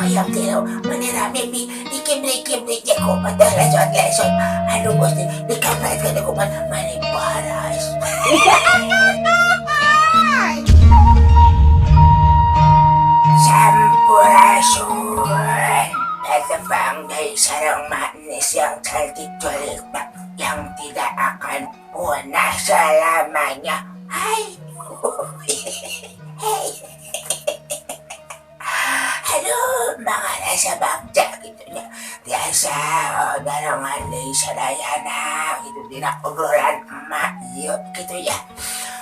Kayam tilu meni rame bi dikibrik-kibrik je kupat teh lesot-lesot. Aduh Gusti, dikepret ke kupat meni paras. Sampurasun. Datang deui sareng manis yang cantik jelita yang tidak akan punah selamanya. Hai. Hei. Aduh, mangarasa bagja gitu nya. Tiasa darangan deui sadayana gitu dina obrolan emak ieu gitu ya.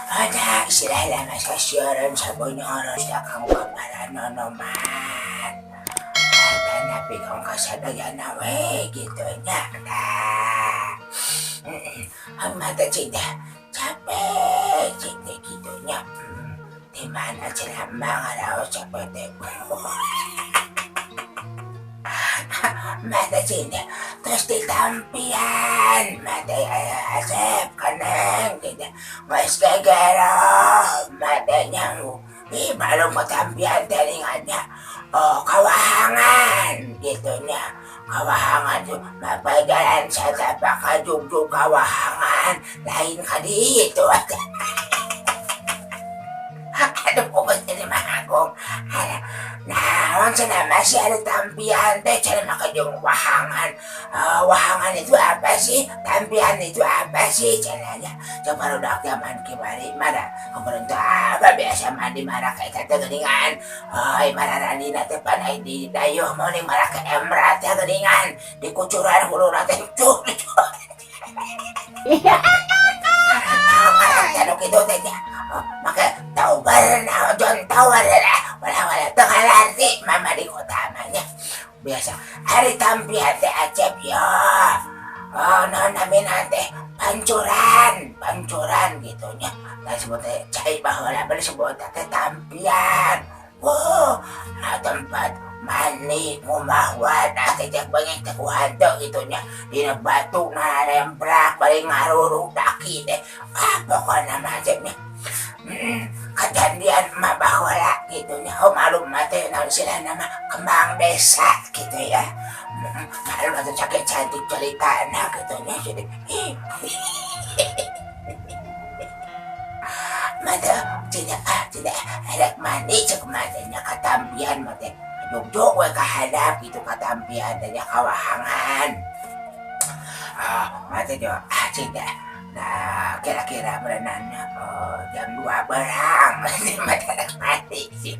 Ada istilahna mah sasieureun sabonyoron kang paparanonoman. Tapi kang kasadayana we gitu nya. Nah, emak teh cinta capek cinta gitu nya. Di mana cenah emak ngaraos capek teh. Mata cinta terus ditampian mata asep keneng gitu geus gegero matanya ih malum ketampian telingannya oh kawahangan gitu nya kawahangan tuh mapa jalan satapak kajugjug kawahangan lain ka ditu. Aduh, pokoknya ini mah agung. Naon cenah masih ada tampian teh cenah mah jeung wahangan. Wahangan itu apa sih? Tampian itu apa sih cenahnya? Coba barudak zaman kiwari mana pemerintah apa biasa mandi maraka eta teh geuningan. Ai mararandina teh pan ai di dayeuh mah ning maraka emra teh geuningan. Di kucuran huluna teh cuk. Nah, kitu teh nya. Make tauber naon John Tower lah. Wala wala teu ngalarti mama di kota mah nya. Biasa ari tampian teh Acep ya. Oh, naon namina teh pancuran, pancuran gitu nya. Tah disebut teh cai baheula mah disebut teh tampian. Wow, nah, tempat mandi ngumah wadah teh cek beungit teh ku hantu gitu nya. Dina batu nalemprak bari ngaruruk daki teh. Ah, pokona mah Acep nya. Kejadian emak baheula gitu nya. Oh, malum mah teh naon istilahna mah kembang desa gitu ya. Malum atuh sakit cantik ceritana gitu nya. Jadi mata tidak ah tidak rek mandi cek matanya katampian mah teh jogjo we kahadap gitu katampian teh nya kawahangan. Ah, mata dia ah tidak. Nah, kira-kira berenangnya jam 2 berang mata rek mandi sih.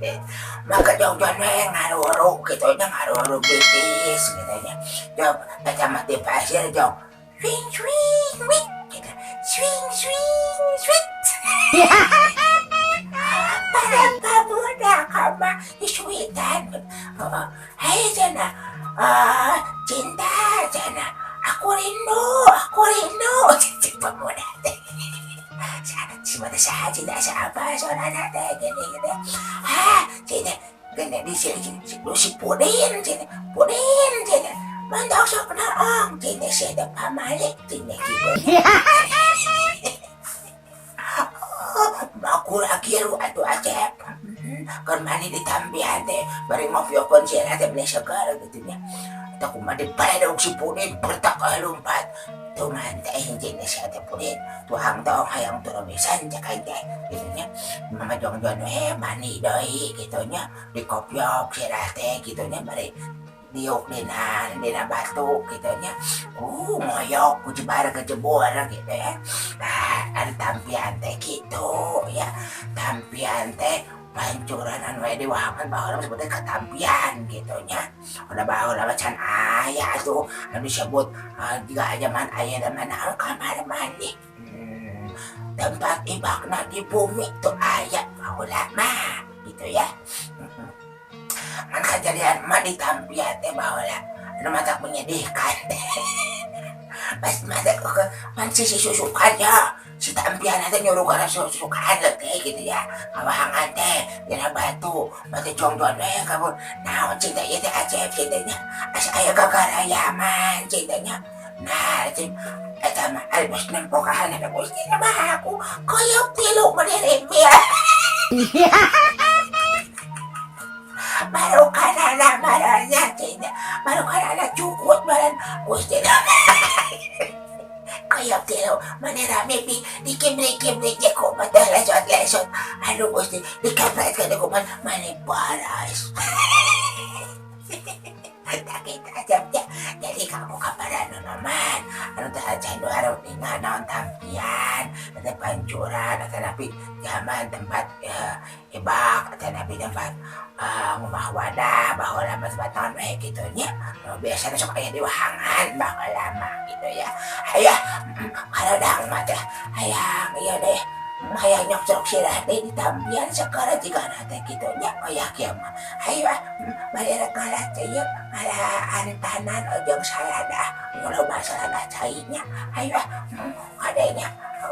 Maka jogjo we ngaruruk gitu nya ngaruruk betis gitu nya. Jog eta mah di pasir jog. Swing swing wing gitu. Swing swing swing. Para pabudak mah disuitan. Hai cenah. Ah, cinta cenah. Aku rindu, aku rindu. Cik pemuda teh. Si mata saha cinta siapa saudara teh gini gitu. Ah, cinta gini di sini si Pudin cinta. Pudin cinta. Mantok sok naong cinta si teh pamalik cinta gitu. Makura kieu atuh Acep. Keur mandi di tampian teh bari ngopiokeun sieuna teh beli segar gitu nya. Eta kumaha dipaledog si Pudin bertak lompat. Tuman teh cinta si teh Pudin. Tuang tong hayang turun pisan cek aing teh gitu nya. Mama jongjon we mandi deui gitu nya. Dikopiok sieuna teh gitu nya bari diuk dina dina batu gitu nya. Ngoyok kujebar kejebur gitu ya. Nah, ada tampian teh gitu ya. Tampian teh pancuran anu aya di wahangan baheula disebutnya katampian gitu nya. Udah baheula mah can aya atuh anu disebut jiga zaman ayeuna mah naon kamar mandi. Tempat ibakna di bumi tuh aya baheula mah gitu ya. Ngan kejadian mah di tampian teh baheula anu matak menyedihkan teh. Pas mata ke man sisi susukan ya. Si tampian teh nyuruh kana susukan teh gitu ya. Kawahangan teh dina batu, batu jongjon we kabur. Naon cinta ieu teh Acep cintanya. Asa aya gagarayaman cintanya. Nah, cing eta mah alus nempo ka handap Gusti mah aku koyok tilu berdiri. Baru kanana marana. Baru kan ada cukut badan Gusti. Kayap tiro manera maybe dikibri-kibri je ko mata lesot lesot. Aduh Gusti, dikabret ka ko man maniparas. Takit ajab ya. Jadi kamu kabaran naman. Ano ta January ni nga naon tampian, ada pancuran, ada napi zaman tempat ibak, ada napi tempat ngumah wadah, bahwa lama sebatangan eh gitu nya. Biasanya sok aya di wahangan bahwa lama gitu ya. Hayah, kalau mah teh hayang ieu deh. Hayang nyok cerok sirah deh di tampian sekarang jika teh gitu nya kayak kieu mah. Hayu ah, bari rek ngalah teh ieu ngalah antanan jeung saladah. Loba saladah cai nya. Hayu ah, kadenya.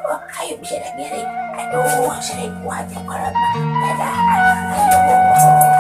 Oh, hayu bisa ngiring. Aduh, sering kuat ya kalau mah. Dadah. Aduh.